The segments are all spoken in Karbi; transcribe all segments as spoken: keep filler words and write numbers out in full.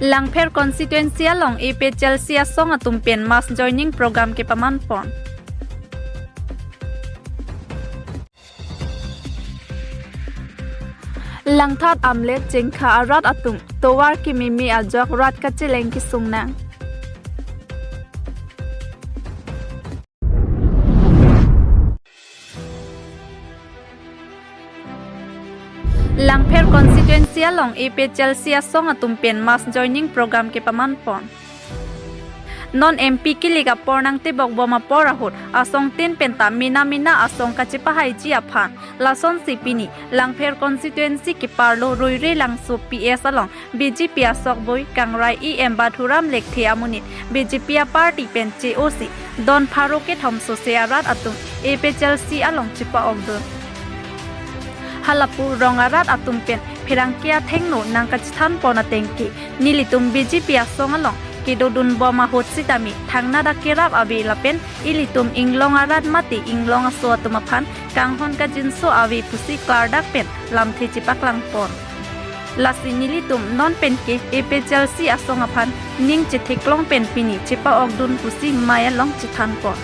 Langpher constituency along A P H L C asong atum pen mass joining program kepaman pon. Langthat Amlet Chengkha arat atum tovar kememe ajok rat kacheleng kesung nang. Langpher constituency along A P H L C asong atum pen mass joining program kepaman pon. Non M P kilik apor nangtebok bom apor ahut asong tin penta mina mina asong kachepahaiji aphan lasonsi pini Langpher constituency keparlo Roire Langso P S along B J P asokboi Kangrai E M Badhuram Lekthe amonit B J P aparty pen che-osi don pharo kethom sose arat atum A P H L C along chepa-okdun. Halapu rong arat atum pen pherangke athengno nangkachethan pon atengke nelitum B J P asong along kedodun bom ahut sitame thangnat akerap ave lapen ilitum inglong arat mate inglong aso atum aphan kanghon kajinso ave pusi klardak pen lamthe chepaklang pon. Lasi nelitum non penke A P H L C asong aphan ning chetheklong pen pini chepa-okdun pusi mei along chethan pon.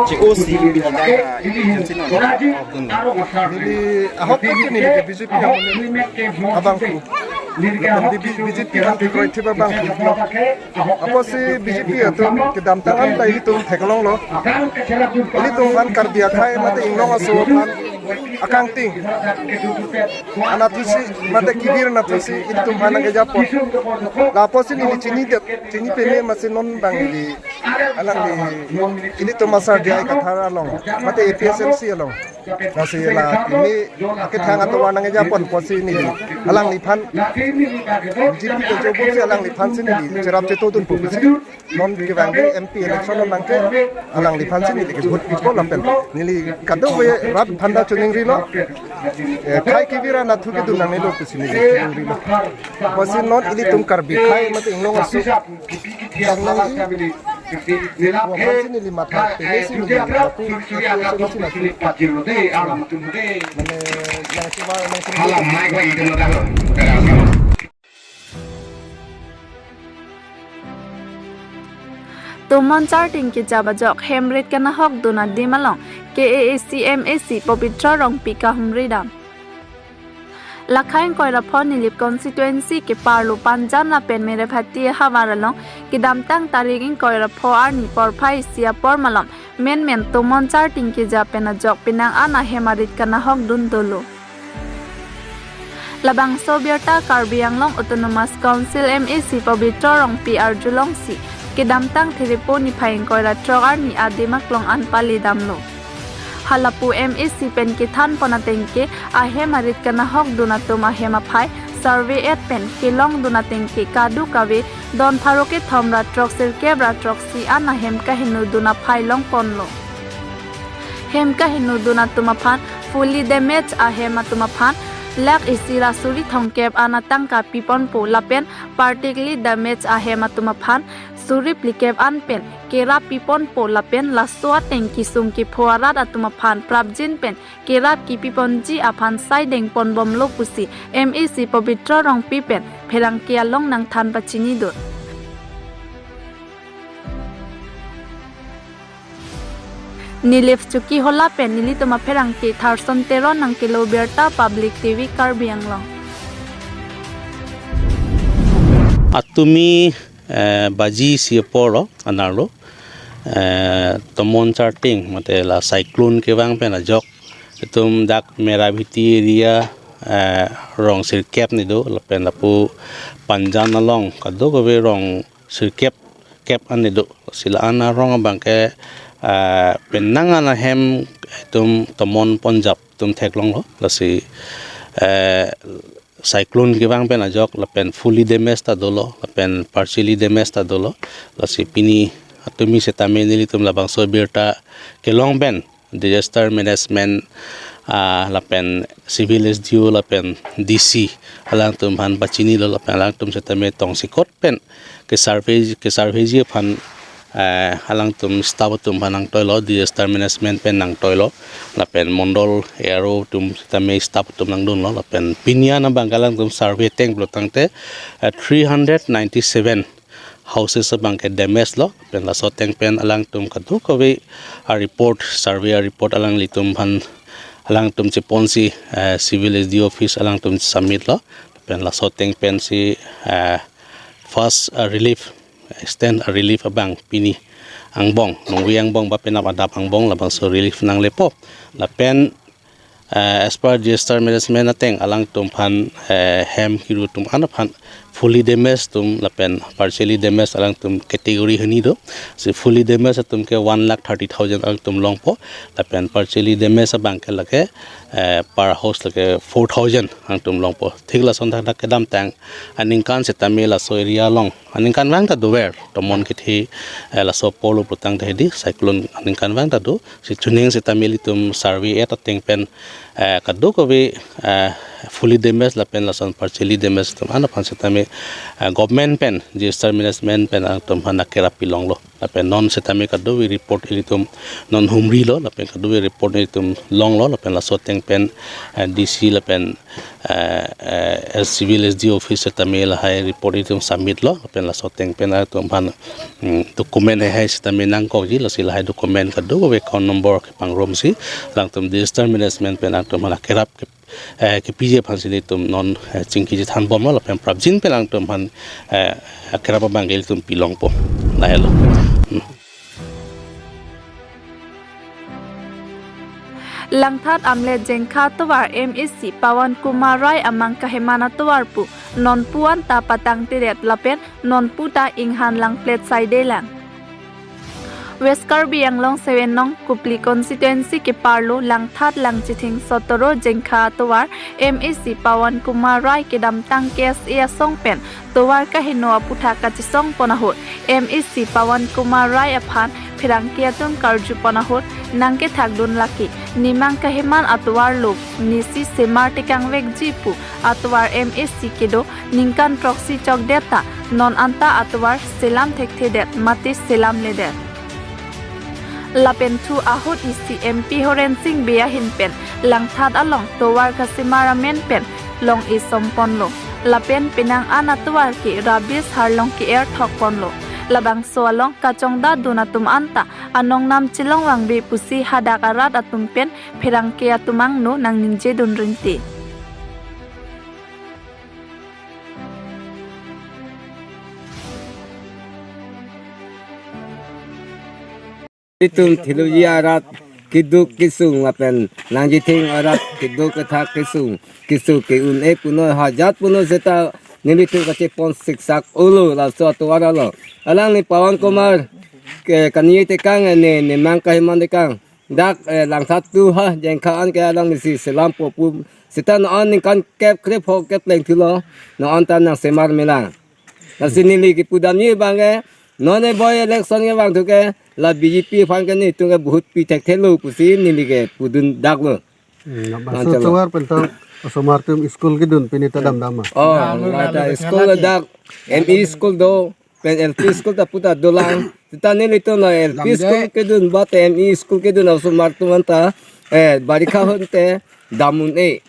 Che-osi pini dak, ah, emergency non, ah, of the night. Neli ahok ke neli ke B J P abang pu. Neli ke ahok ke B J P abang pu, kroithi abang pu. Apotsi B J P atum kedamtang an ta ilitum theklonglo. Ilitum aphan Karbi akhei mate inglong aso aphan akangting anatthusi mate kivir anatthusi ilitum aphan nangkejapon. La apotsi neli chinidet, chini peme masi non bang neli alangli ilitum asar D I Kathar along mate A P H L C along. Lasi la kimi akethang atovar nangkejapon apotsi neli alangliphan B J P kecho apotsi alangliphan si neli cherap chetodun pu pusi. Non kevang ke M P election non nangke alangliphan si neli ke vote pipo lapen neli kadokave rat aphan ta choningrilo. Eh, khei kivir anatthu kedun nangnelo pusi neli choningrilo. Apotsi non ilitum Karbi akhei mate inglong aso nangji aphan si neli matha pele si neli lapu aphan si neli mane nangsi ma nangsi ma Tomon Charting kejap ajok hem rit kanahokdun adim along K A A C M A C Pobitro Rongpi kahumri dam. Lakha ingkoi ra pho Nilip constituency keparlo Panjan lapen Merephathi ahavar along kedamtang tarik ingkoi ra pho arni porphai isi apor malom menmen Tomon Charting kejap pen ajok penang an ahem arit kanahokdun dolo. Labangso abirta Karbi Anglong Autonomous Council M A C Pobitro Rongpi arjulongsi kedamtang Thiripo niphai ingkoi ra throk arni adim aklong an pali damlo. Halapu M A C pen kethan pon atengke ahem arit kanahokdun atum ahem aphai survey et pen kelongdun atengke kadokave don pharo kethom ra throk sirkep ra throksi an ahem kahinudun aphai longponlo. Hem kahinudun atum aphan fully damage ahem atum aphan lakh isi ra suri thomkep an atangka piponpo lapen partially damage ahem atum aphan suri phlikep an pen kerap piponpo lapen laso ateng kesung kepho arat atum aphan prapjin pen kerap kepiponji aphan sai dengponbomlo pusi M A C Pobitro Rongpi pen pherangke along nangthan pachinidun. Nilip Chokihola pen nelitum apherangke Tharson Teron nangkelo birta Public T V Karbi Anglong. Atumi, eh, baji isi apor lo, anerlo, eh, Tomon Charting, mate la cyclone kevang pen ajok, itum dak Merephathi area, eh, rong sirkep ni do, lapen lapu Panjan along, kadokave rong sirkep kep an ni do. Lasi la an arong abangke, eh, penang an ahem itum tomon ponjap itum theklonglo. Lasi, eh, cyclone kevang pen ajok lapen fully damage ta dolo, lapen partially damage ta dolo. Lasi pini atumi setame nelitum labangso birta kelong pen Disaster Management ah, lapen civil S D O lapen D C alangtum aphan pachinilo, lapen alangtum setame tongsekot pen ke survey, ke survey ji aphan, eh, alangtum staff atum aphan nangtoilo, disaster management pen nangtoilo, lapen mondol A R O atum setame staff atum nangdunlo, lapen pini an abang alangtum survey ateng pulotangte, eh, three hundred ninety-seven houses abang ke damage lo, pen laso ateng pen alangtum kadokave a-report, survey a-report alanglitum aphan, alangtum cheponsi, eh, civil S D O office alangtum submit lo, pen laso ateng pensi, eh, first, eh, relief, extend, eh, relief abang pini angbong, nongve angbong ba penap adap angbong labangso relief nanglepo, lapen, eh, as per disaster management ateng alangtum aphan, eh, hem kiru atum an aphan fully damage atum lapen partially damage alangtum category hini do. Si fully damage atum ke one lakh thirty thousand alangtum longpo, lapen partially damage abang ke lake, eh, per house lake four thousand alangtum longpo. Thik lason thakthak kedamtang aningkan setame laso area along, aningkanvang ta dover, tomon kethe, eh, laso apor lo pulotangte hedi cyclone aningkanvang ta do. Si chuning setame ilitum survey et ateng pen, eh, kadokave, eh, fully damage lapen lason partially damage atum an aphan setame, eh, government pen, disaster management pen alangtum aphan akerap pilonglo. Lapen non setame kadokave report ilitum non humrilo, lapen kadokave report ilitum longlo, lapen laso ateng pen, eh, D C lapen, eh, eh, civil S D O office setame lahai report ilitum submit lo, lapen laso ateng pen alangtum aphan, mm, document heihei setame nangkokji, lasi lahai document kadokave account number kepangrumsi alangtum disaster management pen alangtum aphan akerap ke, eh, kepiji aphansi ilitum non, eh, chingkiji thanbomlo, lapen prapjin pen alangtum aphan, eh, akerap abang ke ilitum pilongpo. Lahelo. Hmm. Langthat Amlet Jengkha atovar M A C Pawan Kumar Rai amang kaheman atovar pu nonpu anta patangtedet lapen nonpu ta inghan langplet saidelang. West Karbi Anglong seven nong Kopili constituency keparlo Langthat Langchithing Sotoro Jengkha atovar M A C Pawan Kumar Rai kedamtang K S A asong pen tovar kaheno aputhak kachesongpon ahut, M A C Pawan Kumar Rai aphan pherangke atum karjupon ahut nangkethakdun lake nemang kaheman atovar lo, nesi semar tekangvekji pu atovar M A C kedo ningkan throksi chokdet ta non anta atovar selam thekthedet mate selamledet. Lapen thu ahut isi M P Horen Sing Bey ahin pen Langthat along tovar kasemar amen pen long-e somponlo. Lapen penang an atovar ke rabies harlong ke-er thokponlo. Labangso along kachongdatdun atum anta anong nam chelongvangve pusi hadak arat atum pen pherangke atum angno nangningjedun ringti. Itum Theluji arat keduk kesung lapen Langchithing arat keduk kethak kesung kesu ke-un-e punoi hajat punoi seta nelitum kachepon siksak ulo laso atovar along. Alangli Pawan Kumar ke kani tekang ne nemang kaheman tekang. Dak, eh, Langthat tu ha Jengkha an ke alanglisi selampo pu seta non ningkan kep krepho kepleng thulo, non anta nangsemar melang. Lasi neli kepudamji abang ke non e by-election kevang thu ke la B J P aphan ke netum ke vote pi thekthelo pusi neli kepudun daklo. Hmm, bangso Manchala. Tovar pen tang osomar atum school kedun pini ta damdam ma? Oh, lata school dak M E school do, pen L P school ta puta dolang. Seta nelitum la L P school kedun ba te M E school kedun osomar atum anta, eh, barikha ahut te dam un-e.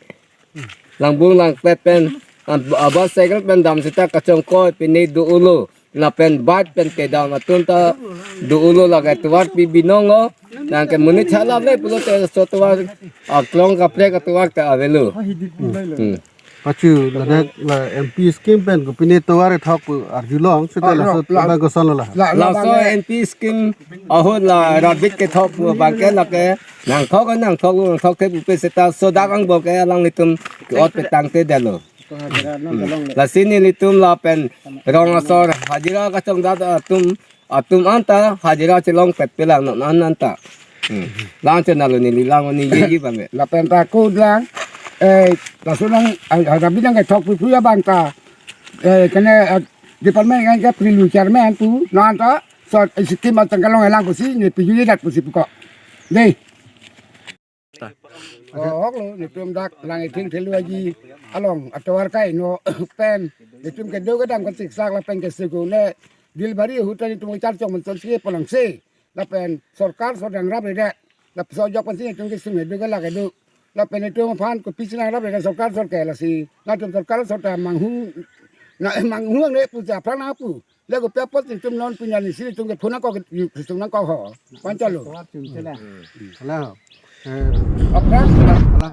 Langbung langpet pen, ah, bus cycle pen dam seta kachongkoi pine do-olo. Lapen bat pen kedam atum ta do-olo lake tovar pi binonglo. Nangke monit chala le pulote so tovar aklong kaprek atovar ta avelo. Hmm. Pachu ladak la M P scheme pen kopine tovar kethok pu arjulong seta laso abang kosonlo la. Laso M P scheme ahut la rabbit kethok pu abang ke lake nangthok nangthok nangthok ke pupe seta sodak angbong ke alanglitum ke-ot petangtedetlo. Hmm. Lasi nelitum lapen rong asor hajira kachongdat atum, atum anta hajira chelongpet pelang non an anta. Hmm. Lang chenalo neli lang oni yeji bang ke. Lapen ta ko lang, eh, laso lang, ah, rabbit nangkethok pupu abang ta, eh, kene, eh, department nangkeprilu chairman pu non anta so scheme atang kalong elang pusi ne pijuli dak pusi puko. Dei. Oh, hok lo, netum dak Langething Thelu Aji along atovar kaino pen netum kedo kedam kachiksak lapen kesuku ne Dilbari ahut ta netum kacharchok manton si polang si lapen sorkar so dang rap redet. Lapen so jok pensi netum kesung kedo kelak kedo. Lapen netum aphan kopi si nang rap redet sorkar so ke lasi. Netum sorkar so ta manghu na manghu ne puja pran apu. Lagu pe apot netum non punya ni si netum ke phone ko ke sung nang ko ho. Pancalo. Hello. Eh, Apran. Hello.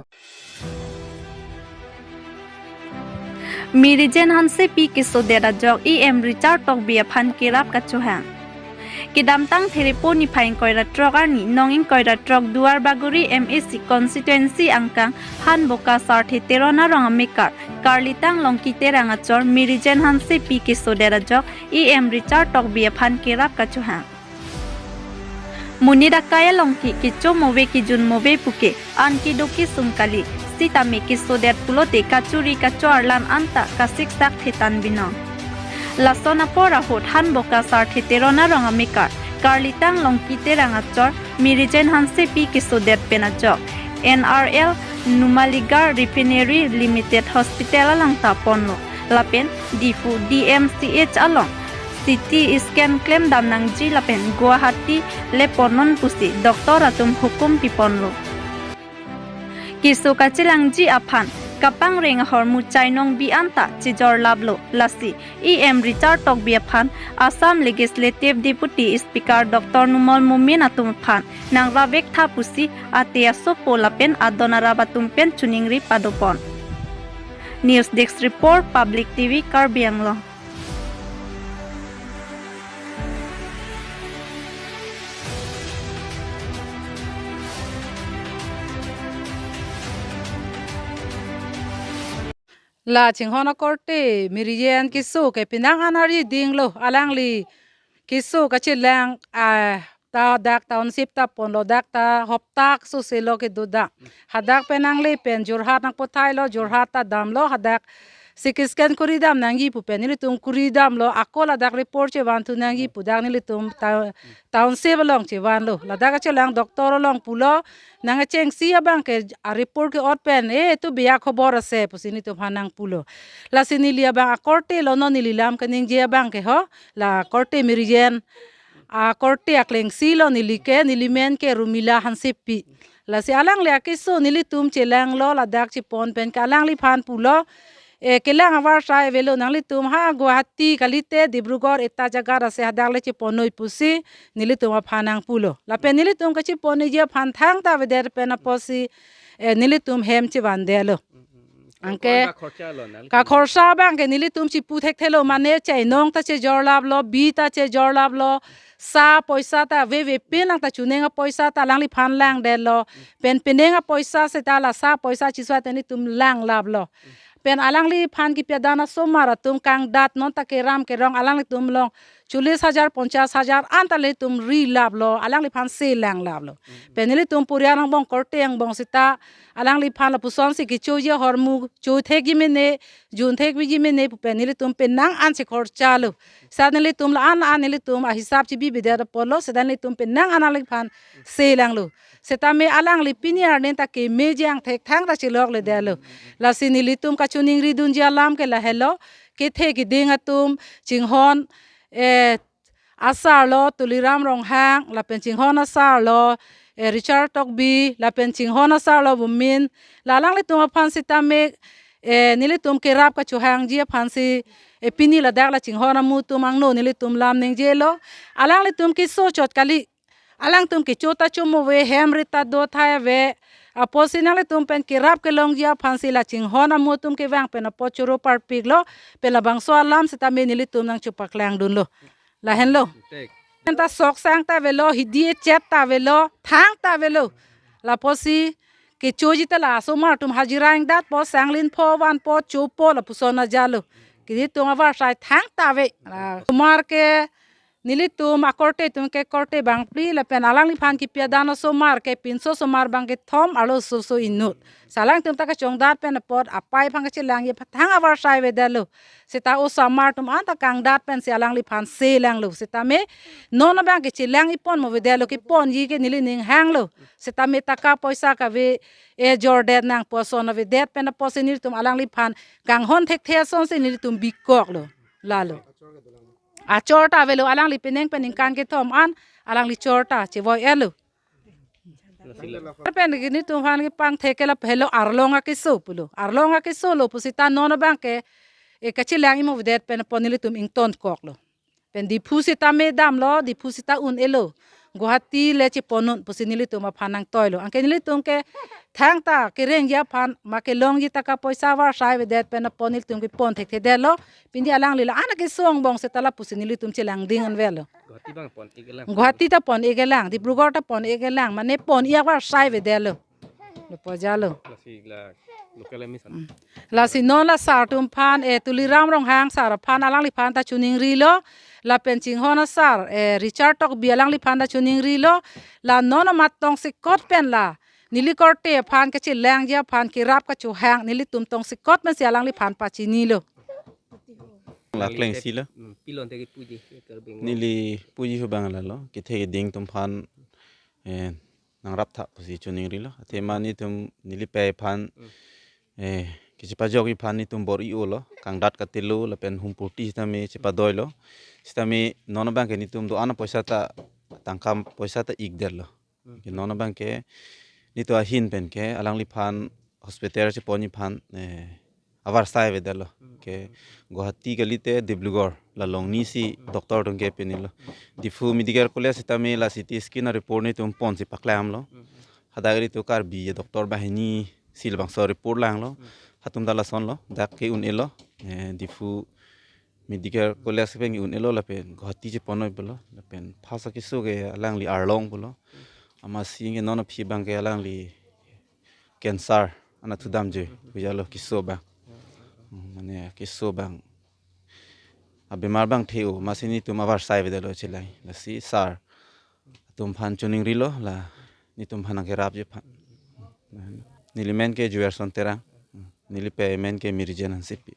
Mirijen Hansepi kesodet ajok E M Richard Tokbi aphan kerap kachohang. Kedamtang Therepo niphai ingkoi ra throk arni nong ingkoi ra throk Duar Bagori M A C constituency angkang Hanboka Sarthe Teron arong amekar Karlitang Longki Terang achor Mirijen Hansepi kesodet ajok E M Richard Tokbi aphan kerap kachohang. Monit akai along ke kecho move kejun move puke an kedo kesung kali, sitame kesodet pulote kachuri kachoarlan anta kasiksak thetan binong. Lason apor ahut Hanboka Sarthe Teron arong amekar Karlitang Longki Terang achor Mirijen Hansepi kesodet pen ajok N R L Numaligarh Refinery Limited Hospital along ta ponlo lapen Diphu D M C H along C T scan klemdam nangji lapen Guwahati le ponnon pusi doctor atum hukum piponlo. Keso kachelangji aphan kapangreng ahormu chainong bi anta chejor laplo, lasi E M Richard Tokbi aphan Assam Legislative Deputy Speaker Doctor Numal Momin atum aphan nang ravek tha pusi ate asopo lapen adon arap atum pen choningri padopon. News Desk Report, Public T V, Karbi Anglong. La chinghon akorte Mirijen keso ke penang an arjidinglo, alangli keso kachelang, ah, ta dak township ta ponlo, dak ta hoptak so selo kedo dak. Hadak pen nangli pen Jorhat nangpothailo, Jorhat ta damlo, hadak C T scan kuri dam nangji pu pen nelitum kuri damlo, ako ladak report chevan thu nangji pu dak nelitum ta township along chevanlo. Ladak kachelang doctor along pulo, nang kechengsi abang ke a report ke-ot pen, eh, tu biya khobor ase pusi nelitum aphan nangpulo. Lasi neli abang akorte lo, non neli lam kaningje abang ke ho, la korte Mirijen akorte aklengsi lo, neli ke, neli men ke Rumila Hansepi. Lasi alangli akeso nelitum chelanglo, ladak chepon pen ke alangliphan pulo, eh, kelang avarsai avelo, nanglitum ha Guwahati kalite Dibrugarh eta jagat ase hadak le cheponnoi pusi nelitum aphan nangpulo. Lapen nelitum kacheponneiji aphan thangta avedet pen apotsi, eh, nelitum hem chevandetlo. Anke kakhorcha abang ke nelitum chipu thekthelo, mane chainong ta chejor laplo, bi ta chejor laplo, sa poisa ta veve penang ta chuning apoisa ta alangliphan langdetlo. Pen penang apoisa seta la sa poisa chiso ta nelitum lang laplo. Pen alangliphan kepi adan asomar atum kangdat non ta keram kerong alanglitum along cholis hajar, ponchas hajar anta nelitum ri laplo, alangliphan se lang laplo. Pen nelitum purian angbong korte angbong seta alangliphan lapusonsi kechoji ahormu, chothekji mene, junthekji mene pu pen nelitum penang an chekhorchalo. Seta nelitum la-an la-an nelitum ahisap chebi bidet apotlo, seta nelitum penang an alangliphan se langlo. Setame alangli pini arni ta kemeji angthek thangta chelokledetlo. Lasi nelitum kachoningridunji alam ke lahelo, kethe keding atum, chinghon, eh, asarlo Tuliram Ronghang, lapen chinghon asarlo, eh, Richard Tokbi, lapen chinghon asarlo Bumin, la alanglitum aphan sitame, eh, nelitum kerap kachohangji aphansi, eh, pini ladak la chinghon amu atum angno nelitum lam ningjelo, alanglitum keso chot kali, alangtum kecho ta chomove, hem rit ta do thai ave. Apotsi nanglitum pen kerap kelongji aphansi la chinghon amu atum kevang pen apot choro parpiklo, pen labangso alam sitame nelitum nangchopaklangdunlo. Lahenlo. Pen ta sok sang ta avelo, hidi echet ta avelo, thang ta avelo. Lapotsi kechoji ta la asomar atum hajira ingdatpo, sanglin pho vanpo, chopo lapuson ajalo. Keditum avarsai thangta ave. La asomar ke nelitum akorte atum ke korte bangphli lapen alangliphan kepi adan osomar ke pinso osomar bangkethom arloso so inut. Si alangtum ta kachongdat pen apot apai aphan kachelangji aphan thang avarsai avedetlo. Seta osomar atum anta kangdat pensi alangliphan selanglo. Setame non abang ke chelangji pon mo avedetlo, keponji ke neli ning hanglo. Setame taka poisa kave, eh, jordet nangpo ason avedet pen apotsi nelitum alangliphan kanghon thekthe asonsi nelitum bikoklo. Lalo. Achor ta avelo, alangli penang pen ningkan kethom an alangli chor ta chevoi-etlo. Pen nelitum aphan kepangthek ke lapu helo arlong akeso pulo. Arlong akesolo pusita non abang ke, eh, kachelangji mo avedet pen apot nelitum ingtonkoklo. Pen Diphu sitame damlo, Diphu sita un-elo. Guwahati le cheponun pusi nelitum aphan nangtoilo. Anke nelitum ke thangta kerengji aphan ma kelongji taka poisa avarsai avedet pen apot nelitum kepon thekthedetlo. Pini alangli la-an akeso angbong seta lapusi nelitum chelangding anvetlo. Guwahati bang pon-ik-elang. Guwahati ta pon-ik-elang, Dibrugarh ta pon-ik-elang, mane pon-ik avarsai avedetlo. Lo pojalo. Lasi la local M E san. Mm. Lasi non la sar atum aphan, eh, Tuliram Ronghang sar aphan alangliphan ta choningrilo. Lapen chinghon asar, eh, Richard Tokbi alangliphan ta choningrilo. La non amat tongsekot pen la neli korte aphan kachelangji aphan kerap kachohang nelitum tongsekot pensi alangliphan pachinilo. Lakleng silo. Hmm, pilon tagi puji, ya, Karbi Anglong. Neli puji hu bang lalo, kethe keding atum aphan, eh, nangrap tha pusi choningrilo. Athema nelitum neli pei aphan, Hmm. eh, kachepajokji aphan nelitum bor-i-olo, kangdat katelo, lapen humpurti sitame chepadoilo. Sitame non abang ke nelitum do-an apoisa ta, tangka poisa ta ikdetlo. Hmm. Ke non abang ke nelitum ahin pen ke alangliphan hospital cheponji aphan, eh, avarsai avedetlo. Hmm. Ke Guwahati kalite Dibrugarh la along nisi Hmm. doctor atum ke pinilo. Hmm. Diphu Medical College sitame la C T scan a-report nelitum ponsi paklemlo. Hmm. Hadak nelitum Karbi doctor banghini si labangso report langlo. Hmm. Halatum ta lasonlo. Dak ke un-elo. Eh, Diphu Medical College pen un-elo lapen Guwahati cheponoi pulo. Lapen first akeso ke alangli arlong pulo. Amatsi ke non aphi abang ke alangli cancer anatthu damjoi pujalo keso abang. Hmm, mane keso abang abemar abang the-o, amatsi nelitum avarsai avedetlo chelang. Lasi sar atum aphan choningrilo la nelitum aphan nangkerapji aphan. Neli men ke Juerson Terang. Neli pei men ke Mirijen Hansepi.